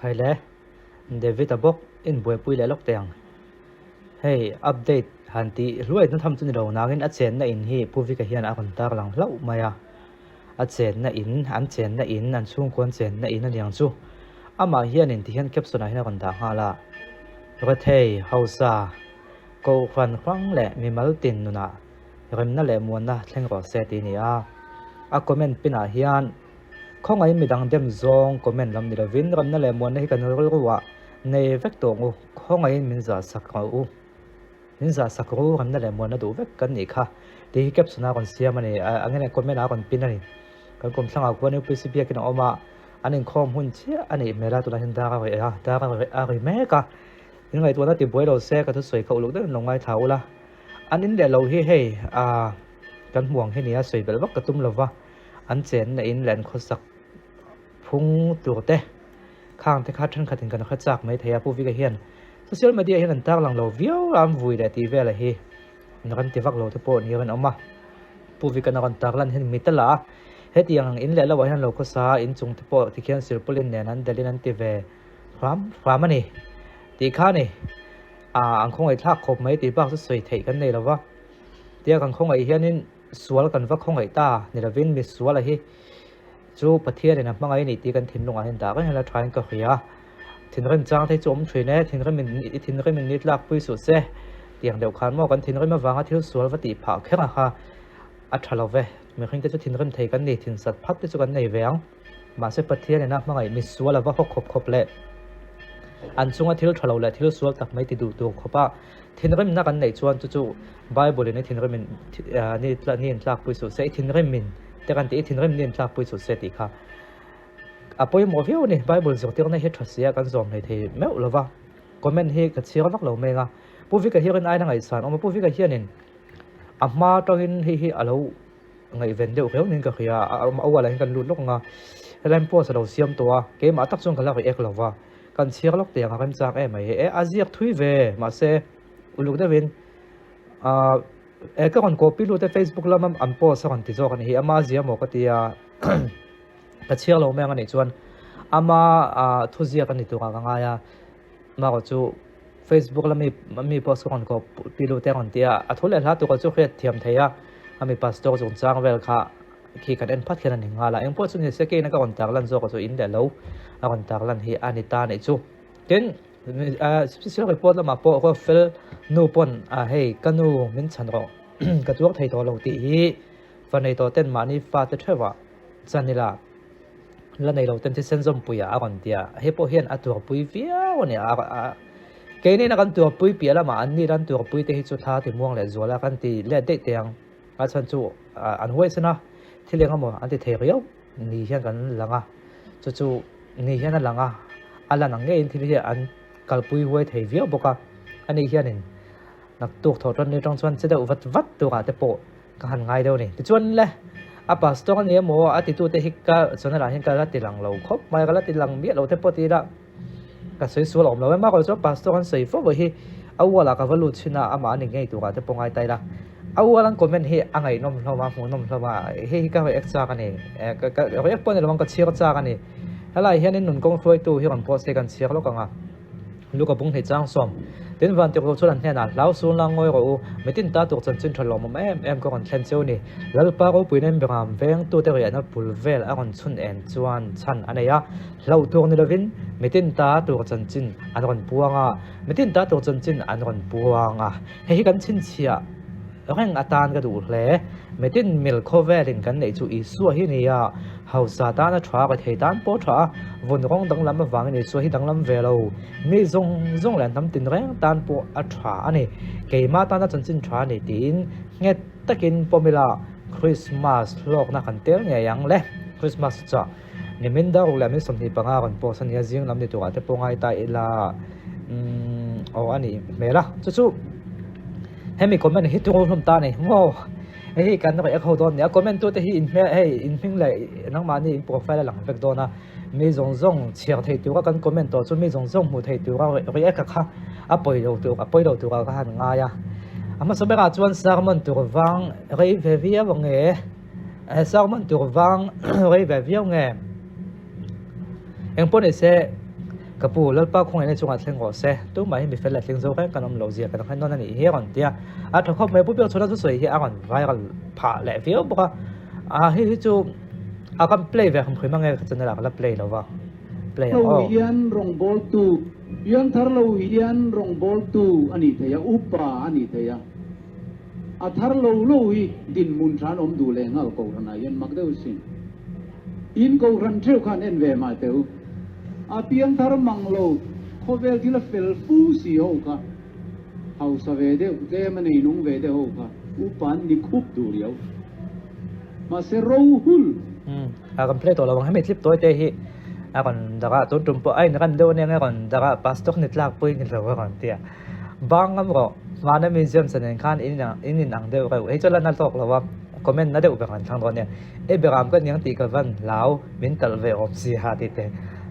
Khaile, David-a bawk inbuaipui leh lawk teh ang. Hei, update han tih hluai na tham chu ni lo nangin a chenna in hi Pu Vika hian a rawn tarlang hlauh mai a. A chenna in, an chenna in, an chhungkaw an chenna in a niang chu. Amah hianin ti hian caption ah hian a rawn dah nghal a. Rethei, hausa, kohhran hrang leh mimal tin nunah remna leh muanna thleng rawh se tih a ni a. A comment pinah hian Khawngaih midang dem zawng comment lam ni lovin ramna leh muanna hi kan rilru ah nei vek tawh ang u, khawngaihin min zah sak rawh u, min zah sak ru ramna leh muanna duh vek kan nih kha tih hi caption a rawn siam a ni, a nge comment a rawn pin a ni. Kan kum thlangah khuan UPC biakin a awm a, an inkhawm hun chiah a nih hmel a, tunah hian dar a ri a, dar a ri mek a, min ngaihtuahna tibuai lo se ka thusawi kha uluk deuhin lo ngaithla ula, an in leh lo hi hei ah kan hmu ang hi nia sawi belh vak ka tum lova. An chenna in leh an khawsak phung tur te khang te kha thenkhat in kan hre chak mai thei a, Pu Vika hian social media hian an tarlang lo viau a, an vui leh tih velah hi an rawn ti vak lo te pawh ni a rinawm a, Pu Vika na rawn tarlan hian mit a la a, hetiang ang in leh lo ah hian an lo khawsa a, inchung te pawh tikhian silpaulin nen an delh in an ti ve hram hram a ni tih kha a ni, ah an khawngaihthlak khawp mai tih bak chu sawi theih kan nei lo va, tia kan khawngaih hianin. Sual kan va khawngaih ta ni lovin mi suala hi chu Pathianin a hmangaih a ni tih kan thinlungah hian dah reng ila thain ka hria. Thinrim chang te hi chu awm thin e, thinrimin i thinrimin ni tlakpui suh se tiang deuh khan maw kan thinrim avanga thil sual va tih phah kher a kha a tha lo ve. Mihring te chu thinrim thei kan ni, thinsat phat te chu kan nei ve ang. Mahse Pathianin a hmangaih mi sual a va haw khawp khawp leh an chunga thil tha lo leh thil sual tak mai ti duh tur khawpa thinrimna kan neih chuan chu chu Bible in i thinrimin ni ni in tlakpui suh se i thinrimin te kan tih i thinrim ni in tlakpui suh se tih kha a pawimawh viau a ni. Bible zirtirna hi tha sia kan zawm hlei thei meuh lova comment hi ka chhiar vak lo meng a. Pu Vika hian aina ngaihsan awm a, Pu Vika hianin a hma atangin hei hi a lo Ngaihven deuh riau niin ka hria a, a ualah hian kan lut lawk ang a, helai post a lo siam tawh a, keimah tak chuan ka la react lo va, kan chhiar lawk teh ang a remchang em mai, e a ziak thui ve, mahse uluk deuhin ah e ka rawn copy lut e facebook lama an post a rawn ti zawk a ni hi, ama zia maw ka ti a, ka chhiar lo mai ang a nih chuan ama ah thuziak a ni turah ka ngai a. Marawh chu Facebook lama mi post ka rawn kawp pi lut e rawn ti a, a thu leh hla tur chu hriat thiam thei a, a mi pastor chungchang vel kha khi kan en phat hian a ni nghal a, engpawh chu ni se keina ka rawn tarlan zawk chu in leh lo a rawn tarlan hi a ni ta nih chu. Tin, special report lamah pawh Ruatfel nu pawn a hei ka nu min chhan rawh ka tuar thei tawh lo tih hi fa nei tawh ten mahni fate theuhah chan ila. La nei lo ten thisen zawmpuiah a rawn ti a, hei pawh hian a tuarpui viau a ni a, keini a kan tuarpui piah lamah an ni lan tuarpui te hi chu thla ti muang leh zual a kan ti let daih teh ang, a chhan chu an huaisen a, thil eng emaw an ti thei riau ni hian kan lang a, chu chu ni hian a lang a, a lan ang ngeiin thil hi an kalpui huai thei viau bawk a, ani hianin naktuk thawh tan ni atang chuan che deuh vat vat turah te pawh Ka han ngai deuh a ni. Tichuan le, a pastor a ni emaw a titute hi ka channel ah hian ka la ti lang lo khawp mai a, ka la ti lang miah lo te pawh ti ila ka sawi sual awm lo em a, kawh chuan pastor an sawi fo hi a wall ah ka va lut chhin a, amah a ni ngei turah te pawh ngai ta ila. A wall an comment hi a ngaihnawm hlawm a, hmuhnawm hlawm a, hei hi ka react chak a ni, ka react pawh ni lo ang ka chhiar chak a ni. Helai hianin nun kawng hruaitu hi rawn post hi kan chhiar lawk ang a. Luka bung hnih chang sawm. Tin van tirh chuan an hnenah, Hlau sun la ngawi rawh u, mitin ta tur chanchin tha lawmawm em em ka rawn thlen cheu ni. Lalpa ropuina in Biram vengtute riahna bul vel a rawn chhun en chuan chhan a nei a, hlauh tur ni lovin mitin ta tur chanchin an rawn puang a, mitin ta tur chanchin an rawn puang a. Hei hi kan chhinchhiah reng atan ka duh hle. Mitin mil khawvelin kan neih chu Isua hi ni a, hausa tana tha, rethei tan pawh tha a, vun rawng danglam avangin Isua hi danglam ve lo. Mi zawng zawng leh hnam tin reng tan pawh a tha a ni. Keimah tana chanchin tha a ni tiin nghet takin pawm ila Christmas hlawkna kan tel ngei ang le. Christmas chah nimin daruk leh min 25 rawn post a nia, zing lam ni turah te pawh ngai ta ila umm aw a nih hmel a. Chu chu hemi comment hi turu hlawm ta a ni maw? Hei hi kan react ho dawn nia, comment tute hi in hmel hei in hming leh nangmahni in profile a lang vek dawn a, mi zawng zawng chhiar thei tura kan comment tawh chu mi zawng zawng hmuh thei tura react a kha a pawi lo tur a pawi lo tura ka han ngai a. A hmasa berah chuan sermon tur vang rei ve viau ang nge sermon tur vang rei ve viau nge engpawh ni se. Ka pu, Lalpa khawngaihna chungah thleng rawh se, tumah hi mi fel leh tling zo reng kan awm loh zia kan hre nawn a nih hi a rawn ti a. A tha khawp mai, Pu Biakchhawna thusawi hi a rawn viral phah leh viau bawk a. A hei hi chu a kan play ve hrim hrim ange ka channel ah ka la play lo va, play ang Lo aw. hian rawngbawltu, piangthar lo hian rawngbawltu a nih theih a, upa a nih theih a. A thar lo lo hi dinhmun tha an awm duh leh nghal kohhran ah hian mak deuh sin. In kohhran theuh khan en ve mah teh u. A piangthar mang lo khawvel thil a fel fu si ho kha hausa ve deuh tlem a nei nung ve deuh ho kha upa an ni khup duh riau. Mahse ro hul. Umm a kan play tawh lo ang hemi clip tawi te hi a rawn darh a tun tum pawh a inran deuh ania nge a rawn darh a pastor ni tlak pawhin ni lo a rawn ti a. Bang ngam rawh, hmana museum sa nen khan in in in ang deuh reuh, hei chu la na tawk lo a, comment na deuh ber an thlang dawn nia, e beram ka niang tih ka van hlau, min talh ve awm si ha tih te,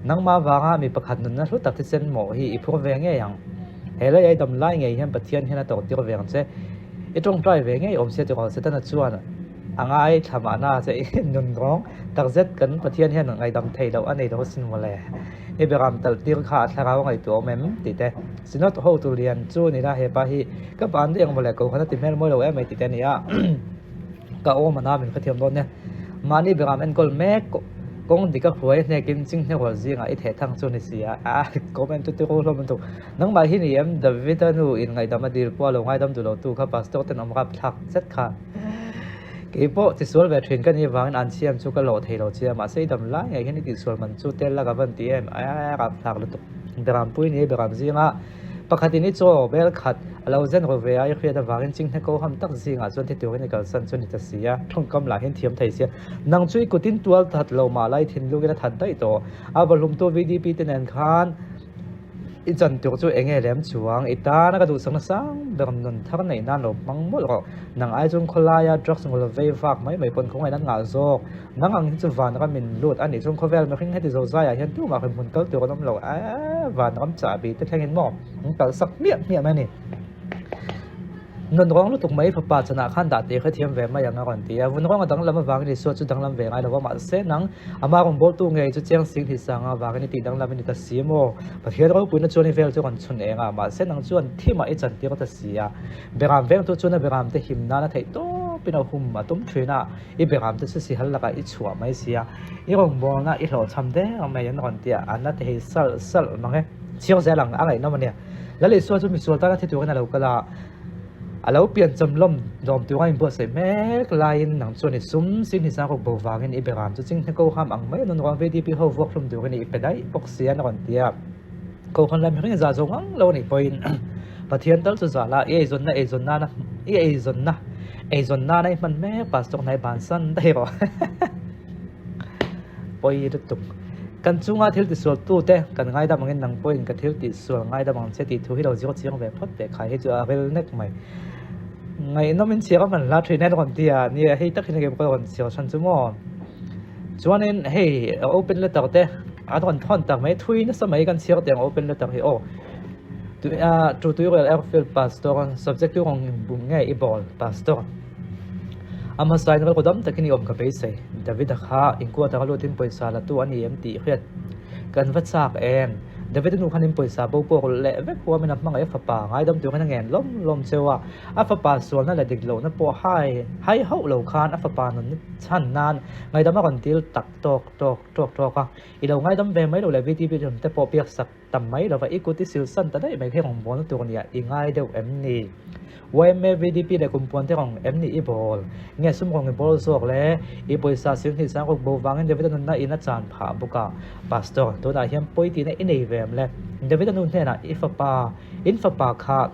nangmah vanga mi pakhat nunna hlu tak thisen mawh hi i phur ve ngei ang, he lei ai dam lai ngei hian Pathian hian a tawk tir ve ang che, i tawngtai ve ngei awm sia tiraw Setana chuan a ngai thla mahna che i nun rawng takzet kan Pathian hian ngaihdam thei loh a nei lo asin mawle. I beram talh tir kha a thlarau a ngaihtuah awm em? tih te. Synod hotu lian chu ni la hepa hi ka ban daih ang mawle ko khan a ti hmel mawi lo em mai tih te a ni a. Ka awm a na min hrethiam dawn nia. Mahni beram enkawl mek kawng dik a hruai hnekin chinghne rual zingah i theh thang chu ni si a. A comment chu tiro hlawm lutuk. Nangmah hi ni em David-a nu in ngaihdam a dil pawh a lo ngaidam duh lo tu kha pastor ten awm rap thlak zet kha. Kei pawh tisual ve thin ka nih avangin an siam chu ka lawh thei lo che a, mahse i dam lai ngei hian i tihsual man chu tel la ka van ti em a rapthlak lutuk. Berampui ni beram zinga pakhatin i chaw bel khat a lo zen ru ve a, i hriat avangin chinghne ko ham tak zingah chuan thi turin i kalsan chu ni ta si a, tawngkam lah hian thiam thei sia. Nang chu i kutin tual that lo mah la i thinlungin a that daih tawh. A vawhlumtu VDP te nen khan I chan tur chu enge lem chuang? I tana ka duhsakna sang ber nun thar neih nan lo hmang mawlh rawh. Nang ai chuan khawlaia drugs ngul vei vak mai mai pawn khawngaih nan ngah zawk. Nang ang hi chu vanram in lut a nih chuan khawvel mihring heti zo zaiah hian tumah hrim hmun kal tur an awm lo. Eeh vanram chahbi te thlengin maw an kalhsak hmiah hmiah mai a ni. Nun rawng lutuk mai fapa chanah khan dah tih hre thiam ve mai ang a rawn ti a. Vun rawng a danglam avangin Isua chu danglam ve ngai lo va, mahse nang ama rawn bawltu ngei chu chiang sing hnih sanga avangin i tih danglam i ni ta si maw? Pathian ropuina chuan i vel chu rawn chhun eng a, mahse nang chuan thimah i chantir ta si a. Beram vengtu chuan a beram te him nan a theih tawpin a hum a tum thin a, i beram te chu sihal lakah i chhuah mai si a, i rawngbawlna i hlawhchham der mai an rawn ti a, an la thei salh salh mang e. Chhiar zel ang a ngaihnawm a nia. Lal Isua chu misual tana thi turin a lo kal a, a lo pian chawm lawm lawm tura inbuatsaih mek laiin nang chuan i sum sing hi sang ruk bo vangin i beram chu chinghne ko ham ang mai a nun ruang VDP ho vuak hlum turin i pe daih bawk si a rawn ti a. Kohhran lam mihring zah zo ngang lo a nih pawhin Pathian tal chu zah la, i eizawnna eizawn nana i eizawnna eizawn nana i hman mek Pastor hnai bansan daih rawh. Pawi lutuk. Kan chunga thil tisual tute kan ngaidam angin nang pawhin ka thil tihsual ngaidam ang che tih thu hi lo zir chiang ve phawt teh khai hi chu a ril nek mai. Ngaihnawmin chhiar a hman hla thin e a rawn ti a, nia hei tak hian enge ka rawn chhiar chhan chu maw. Chuanin hei open letter te an rawn thawn tak mai thui nasa mai kan chhiar teh ang open letter hi aw. Tutuirial Airfield Pastor subject tu rawn bum nge i bawl Pastor. A hmasain rilru dam takin i awm ka beisei. Davida kha inkuat anga lutin pawisa la tu a ni em tih hriat kan va chak em? Davida nu khanin pawisa bo pawh rawlh leh vek huamin a hmangaih a fapa ngaidam turin a ngen lawm lawm cheu a. A fapa sualna leh dik lohna pawh hai hai hauh lo khan a fapa nunna chhan nan ngaidam a rawn dil tak tawk tawk tawk tawk a. I lo ngaidam ve mai lo leh VTP lam te pawh biak sak Tam mai lova i kut i silsan ta daih mai khi rawngbawlna tur nia i ngai deuh em ni? Yma, VDP leh kumpuan te rawng em ni i bawl? Nge sum rawng i bawl zawk le? I pawisa sil hnih sang ruk bo vangin Davida nunna in a chan phah bawk a. Pastor, tunah hian pawi tihna i nei ve em le? Davida nu hnenah i fapa, in fapa kha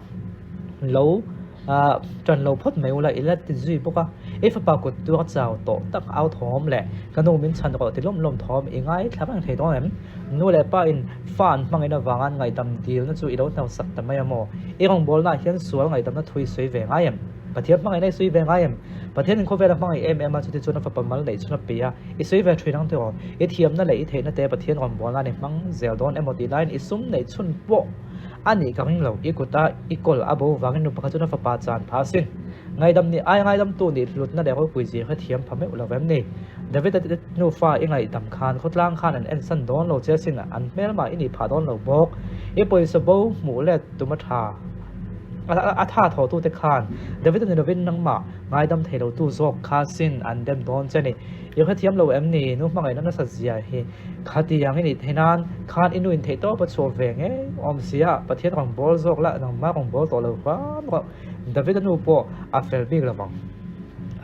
lo Ahh, ṭan lo phawt mai ula i la ti zui bawk a, i fapa kut tuar chau tawh tak au thawm leh ka nu min chhan rawh ti lawm lawm thawm i ngaithla reng thei dawn em? Nu leh pa in fa an hmangin avanga an ngaihdam dilna chu i lo hnausak ta mai a maw? I rawngbawlnaah hian sual ngaihdamna thu i sawi ve ngai em? Pathian hmangaihna i sawi ve ngai em? Pathian in khawvel a hmangaih em em a, chuti chuan a fapa mal neih chhun a pe a, i sawi ve ṭhin ang tiraw? I thiamna leh i theihna te Pathian rawngbawlna an i hmang zel dawn emaw tih laiin i sum neih chhun pawh A nih ka ring lo, i kuta i kawl a bo vangin nu pakhat chuan a fapa chan pha a sin. Ngaidam nih ai ngaidamtu nih hlutna leh ropui zir kha thiam pha meuh lo em ni? David-a te nufa i ngaihdam khan khawtlang khan an ensan dawn lo che asin, an hmelmah i nih phah dawn lo bawk. I pawisa bo hmuh let tum a tha. A tha thawhtute khan David-a ni lovin nangmah ngaidam thei lotu zawk kha sin an dem dawn che ni. I hrethiam lo em ni? Nu hmangaihna nasat zia hi khatiang i nih theih nan khan i nu in theih tawp a chhuah ve ngei awm sia, Pathian rawn bawl zawk la nangmah rawn bawl tawh lo hram rawh. David-a nu pawh a fel bik lo vang.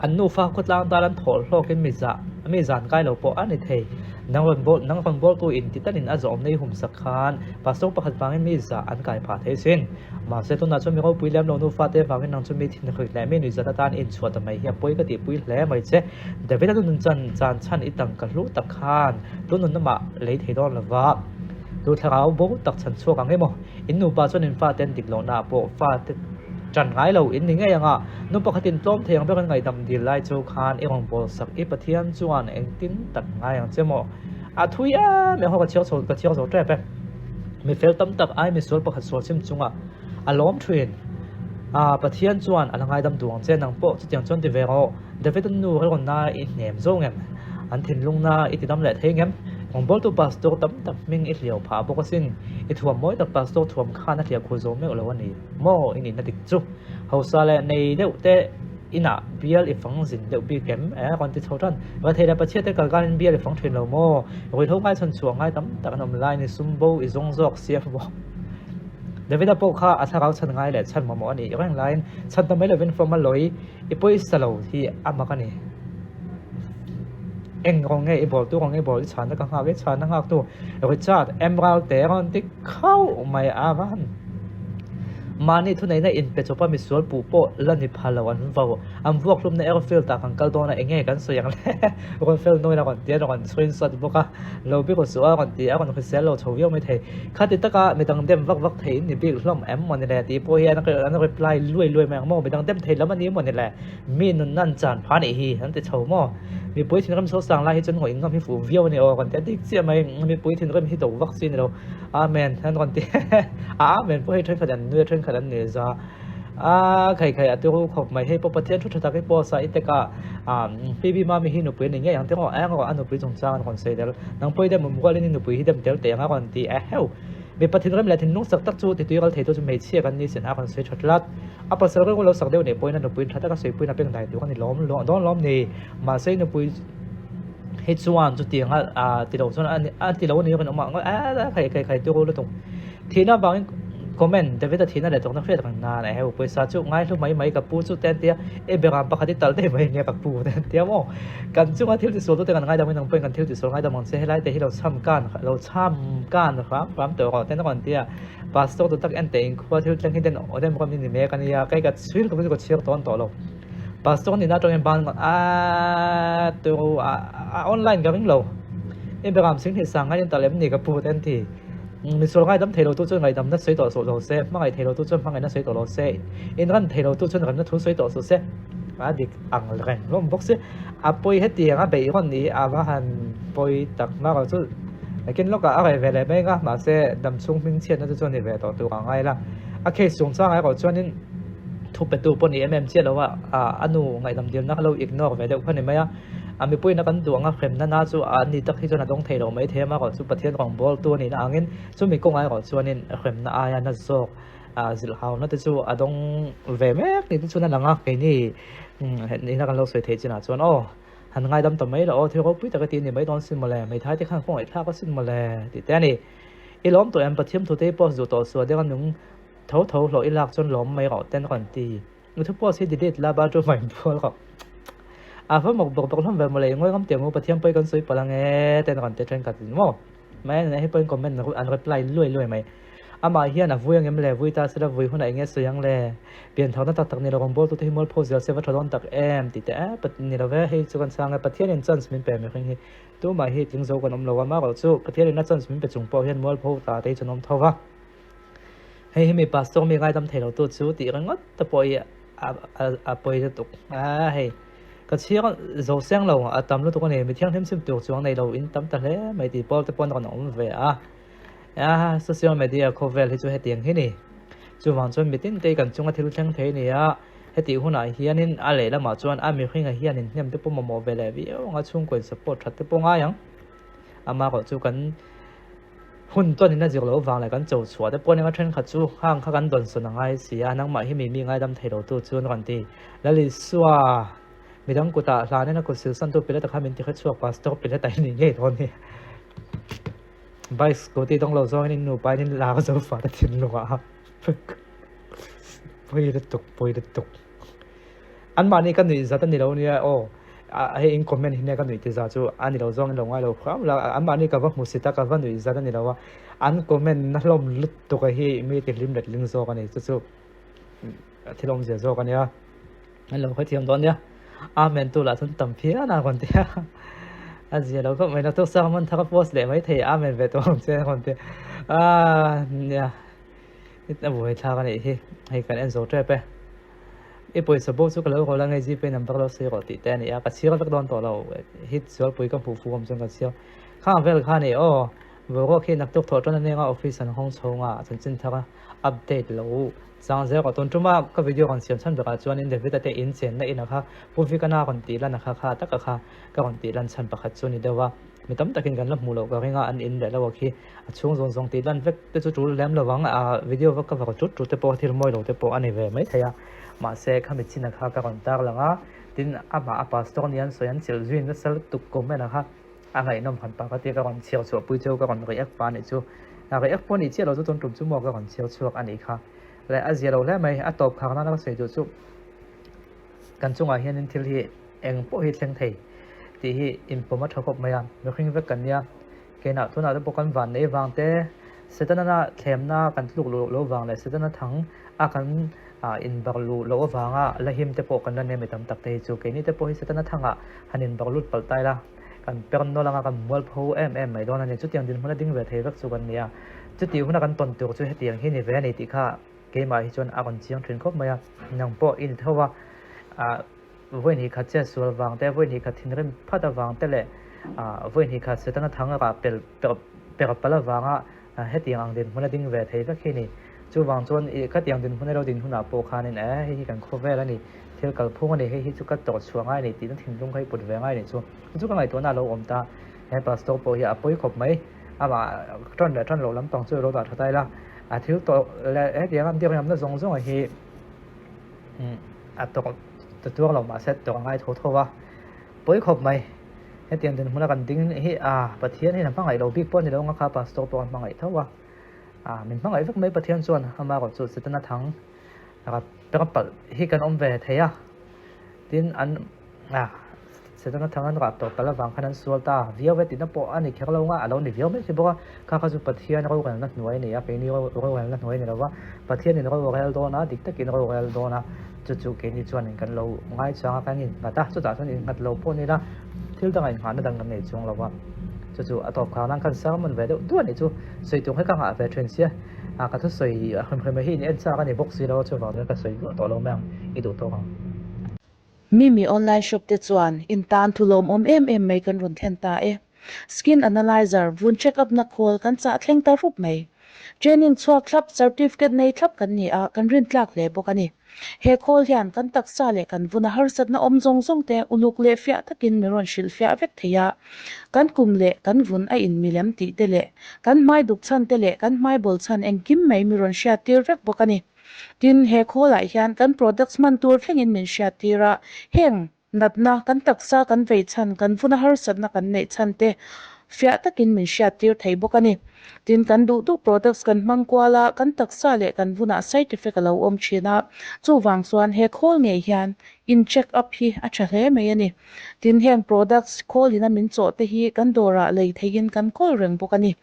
An nufa khawtlang tan an thawh hlawkin mi zah, mi zan kai lo pawh a ni thei. Nang rawn bawl, nang rawn bawltu in ti talin a zawhawm nei humsak khan pastor pakhat vangin mi zah an kai phah thei sin. Mahse tunah chuan mi ropui lem lo nufa te vangin nang chu mi thinhrik leh mi nuihzat atan i inchhuah ta mai hi a pawi ka tihpui hle mai che. David-a nun chan chan chhan i tangka hlu tak khan tun nun lamah lei thei dawn lova tu thlarau bo tak chhan chhuak ang emaw? In nupa chuan in fate an dik lohna ah pawh fate ṭan ngai lo in ni ngei ang a, nu pakhatin tlawm thei ang ber an ngaihdam dil lai chu khan i rawn bawl sak i Pathian chuan engtin tak ngai ang che maw? A thui em em ho ka chhiar chho ka chhiar zo ṭep e. Mi fel tam tak ai misual pakhat sual chim chunga a lawm ṭhin. A Pathian chuan a la ngaidam duh ang che nang pawh chutiang chuan ti ve rawh. David-a nu rilrawnna i hnem zo ngem? An thinlungna i tidam leh thei ngem? Rawngbawltu pastor tam tak hming i hliau phah bawk asin. I thuam mawi tak pastor thuam khan a hliah khuh zo meuh lo a ni maw? I nihna dik chu hausa leh nei deuh te inah bial i fang zin deuh bik em? Eh, rawn ti chho tan. Rathei leh Pathian te kalkanin bial i fang thin lo maw? Ruihhlo ngai chhan chhuah ngai tam tak an awm laiin i sum bo i zawng zawk sia maw? Davida pawh kha a thlarau chhan ngai leh chhan mamawh a nih reng laiin chhan ta mai lovin fawm a lawi i pawisa lo hi a mak a ni. Eng rawng nge i bawl tu rawng nge i bawl i chhanna ka nghak i chhanna nghak tu Richard Emerald te rawn ti khauh mai a van. Mahni thuneihna inpe chawpa misual puh pawh la ni pha lo an vo. An vuak hlumna airfield ah kan kal dawn a enge kan sawi ang le rawn fel nuin a rawn ti a rawn screenshot bawk a lo bik suh a rawn ti a rawn hrisel lo chho viau mai thei. Khati taka midang dem vak vak thei in ni bik hlawm em maw ni le tih pawh hi an reply luai luai mai ang maw midang dem thei lam a ni maw ni le mi nunna an chan phah anih hi an ti chho maw. Mipui thinrim sosang lai hi chuan ngawih ngam hi fuh viau a ni aw rawn ti a dik chiah mai mipui thinrim hi do vak chi a ni lo Amen an rawn ti a Amen pawh hei thenkhat an nui a thenkhat an ni za a khai khai a tiru khawp mai hei pawh Pathian thu tha tak hi post a i tek a PB Mami hi nupui a ni ngei ang te rawh eng rawh a nupui chungchang an rawn sawi tel nang pawh i dem awm rualin i nupui hi dem tel teh ang a rawn ti a heu mipa thinrim leh thinlung sak tak chu titui ral thei tu chu hmeichhia kan ni sin a rawn sawi tha tlat a pasal rilru lo sak deuh nih pawhin a nupui tha taka sawipuiin a beng dai tur a ni lawm dawn lawm ni mahse i nupui Hei chuan chutiang a ah ti lo chuan a a ti lo a ni rinawm a a khai khai khai turu lutuk. Thihna avangin comment David-a thihna leh tawkna hriat reng nan a heu pawisa chu ngai hlu mai mai ka pu chu te an tia e beram pakhat i tal daih mai nia ka pu te an tia maw. Kan chunga thil tisual tute kan ngaidam in ang pawhin kan thil tisual ngaidam ang che helai te hi lo chham kan lo chham kan hram hram tawh rawh te an rawn tia pastor duh tak en teh inkhua thil thleng hi den awm rawn i ni mek a nia kei ka chhir ka chhir tawn tawh lo. Pastor nihna atangin ban a tu a online ka ring lo. I beram sing hnih sang ngaiin tal em ni ka pu te an ti. Misual ngaidam thei lo tu chuan ngaihdamna sawi tawh suh lo se, hmangaih thei lo tu chuan hmangaihna sawi tawh lo se, inran thei lo tu chuan remna thu sawi tawh suh se. A dik ang reng hlawm bawk si. A pawi hetiang a beih rawn ni a va han pawi tak hma lo chu. Nakin lawkah a reh ve leh mai anga mahse damchhung hmingchhiatna te chuan ni ve tawh tur ang ngai la. A case chungchangah erawh chuanin. Thu petu pawh ni em em chiah lo a, a nu ngaihdam dilna kha lo ignore ve deuh kha ni mai a. A mipuiin a kan duh ang a, hremna na chu a ni tak hi chuan a dawng thei lo mai thei a, amaherawh chu Pathian rawngbawltu a nihna angin chumi kawngah erawh chuanin hremna aia na zawk zilhhauna te chu a dawng ve mek ni te chuan a lang a, keini nihna kan lo sawi theih chinah chuan aw han ngaidam ta mai la aw thil ropui tak a ti a ni mai dawn sin mawle, hmeithai te khan khawngaih thlak a sin mawle tih te a ni. I lawm tawh em Pathian thute hi post duh tawh suah deuh a nung Tho tho hlawh i lak chuan lawm mai rawh ten rawn ti. I thu post hi delete la bathroom ah in bual rawh. A va mawk bawk bawk hlawm ve mawle i ngawi ngam tiang u Pathian pawi kan sawi palh ange ten rawn ti thenkhat in maw. Mai a hei pawhin comment an reply luai luai mai. Amah hian a vui angem le vui ta sela vui hunah enge sawi ang le. Piantharna tak tak ni lo rawn bual tute hi mualpho zel se va tha dawn tak em tih te eh ni lo ve hei chu kan chhang e Pathian in chance min pe mihring hi tumah hi tling zo kan awm lo a marawh chu Pathian in a chance min pe chung pawh hian mualpho ta te hi chu an awm tho va. Hei hi mi pastor mi ngaidam thei lo tu chu tih ringawt te pawh hi a pawi lutuk a hei ka chhiar zo seng lo a tam lutuk a ni mi thianghlim sim tur chuang nei lo in tam ta hle mai tih pawl te pawn a rawn awm ve a a social media khawvel hi chu hetiang hi ni chuvang chuan mitin te kan chunga thil thleng thei a ni a. Hetih hunah hianin a lehlamah chuan a mihringa hian inhnem te pawh mamawh ve leh viau ang a, chhungkaw in support that te pawh ngai ang. Amaherawh chu kan hun tawn in a zir loh vang leh kan cho chhuah te pawh nia thenkhat chu hang kha kan dawnsawn a ngai si a, nangmah hi mi mi ngaidam thei lo tu chu an rawn ti. Lalisua midang kutah hlanin a kut silsantu Pilata kha min ti hre chhuak Pastor Pilata i nih ngei dawn hi. Bike scooty dawng lo zawngin in nupa in in lar zo fat a thinlungah. Pawi lutuk pawi lutuk. Anmahni ka nuih zat a ni lo nia aw. Hei in comment hi nia ka nuih ti za chu a ni lo zawng in lo ngai lo hram la. Anmahni ka va hmu sit a ka va nuih zat a ni lo a. An comment na hlawm lutuk a hi mi ti hlim let ling zawk a ni. Chu chu thil awmzia zawk a nia. An lo hrethiam dawn nia. Amen tu lah chuan tam phian a rawn ti a. A zia lo khawp mai naktuk sermon thar a post leh mai thei Amen ve tawh ang che a rawn ti a. Aaa nia a buai thlak a nih hi. Hei kan en zo tep e. I pawisa bo chu ka lo rawl a ngei gpay number lo sawi rawh tih te a ni a. Ka chhiar vek dawn tawh lo. Hit zualpui ka hmuh fuh awm chuan ka chhiar. Khang vel kha a ni aw. Boruak hi naktuk thawh tan a nia office an hawng chho nga chanchin thar a update lo chang zel rawh. Tun tuma ka video rawn siam chhan berah chuanin David-a te in chenna inah kha Pu Vikana rawn tih lan a kha kha taka kha ka rawn tih lan chhan pakhat chu ni deuh a. Mi tam takin kan la hmuh loh ka ring a, an in leh lo a khi a chhung zawng zawng tih lan vek te chu tul lem lo ang. A video va cover tut tut te pawh thil mawi lo te pawh a ni ve mai thei a. Mahse khami chin a kha ka rawn tar lang a, tin amah a pastor nia an sawi an chilh zui nasa lutuk comment a kha. A ngaihnawm han pa ka tia ka rawn chhiar chhuah pui cheu ka rawn react pa anih chu. A react pawh anih chiah lo chu tun tum chu maw ka rawn chhiar chhuak anih kha. Le a zia lo hle mai, a tawp khar nana ka sawi duh chu kan chungah hianin thil hi eng pawh hi thleng thei tih hi inpawm a tha khawp mai a, mihring vek kan nia. Keinah tunah te pawh kan van nei vang te, Setana thlemna kan tluk luh loh vang leh Setana thang a kan inbak luh loh avanga la him te pawh kan la nem i tam tak te hi chu keini te pawh hi Setana thangah han inbak lut palh ta ila kan per nawlh anga kan mualpho em em mai dawn a ni. Chutiang dinhmun a ding ve thei vek chu kan ni a, chutih huna kan tawn tur chu hetiang hi ni ve a ni tih kha keimah hi chuan a rawn chiang thin khawp mai a, nang pawh i ni tho a, vawi hnih khat che sual vang te, vawi hnih khat thinrim phat avang te leh vawi hnih khat Setana thang a rah pel per palh avanga hetiang ang dinhmun a ding ve thei vek hi ni. Chuvang chuan i khatiang dinhmun elo din hunah pawh khanin e hei hi kan khawvel a ni, thil kalphung a ni, hei hi chu ka tawrh chhuah ngai a ni tihna thinlung kha i put ve ngai a nih chu. Chu chu ka ngaihtuahna a lo awm ta. He pastor pawh hi a pawi khawp mai. Amah tan leh tan loh lampang chu ilo dah tha ta ila. A thil tawrh leh hetiang an diriamna zawng zawng hi a tawrh ta tuar lo mahse tawrh a ngai tho tho a. Pawi khawp mai. Hetiang dinhmuna kan ding hi a Pathian hian a hmangaih lo bik pawh a ni lo ang a kha pastor pawh a hmangaih tho a. A min hmangaih vek mai Pathian chuan ama erawh chu Setana thang rat per palh hi kan awm ve thei a. Tin an a Setana thang an rah tawh palh avang khan an sual ta viau e tihna pawh a ni kher lo ang a, a lo ni viau mai si bawk a. Kha kha chu Pathian rorelna hnuai a ni a, keini rorelna hnuai a ni lo va. Pathianin ro a rel dawn a, dik takin ro a rel dawn a, chu chu keini chuanin kan lo ngaichang a, kan innghat a, chutah chuan innghat lo pawh ni ila thil dangah inngahna dang kan nei chuang lo va, chu chu a tawp khar nan khan sermon ve deuh duah a nih chu, sawi tur hi ka nghah ve thin sia, a ka thusawi a hrim hrim hi in en chak a ni bawk si lo a, chuvang chuan ka sawi duah tawh lo mai ang, i duh tawk ang. Mimi online shop te chuan in tan thu lawmawm em em mai kan rawn thlen ta e. Skin analyzer, vun check up na khawl kan chah thleng ta rup mai. Training chhuak thlap, certificate nei thlap kan ni a, kan rintlak hle bawk a ni. He khawl hian kan taksa leh kan vuna harsatna awm zawng zawng te uluk leh fiah takin mi rawn hrilh fiah vek thei a. Kan kum leh kan vun a in milem tih te leh kan hmai duk chhan te leh kan hmai bawl chhan engkim mai mi rawn hriattir vek bawk a ni. Tin, he khawlah hian kan products hman tur thlengin min hriattir a, heng natna, kan taksa kan vei chhan, kan vuna harsatna kan neih chhan te fiah takin min hriattir thei bawk a ni. Tin, kan duh duh products kan hmang kual a, kan taksa leh kan vunah side effect a lo awm thin a, chuvang chuan he khawl ngei hian in check up hi a tha hle mai a ni. Tin, heng products khawlin a min chawh te hi kan dawrah lei theihin kan kawl reng bawk a ni.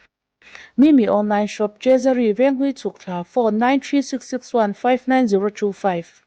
Mimi Online Shop, Treasury, Venghlui Chhukthla, Phone, 93661 59025.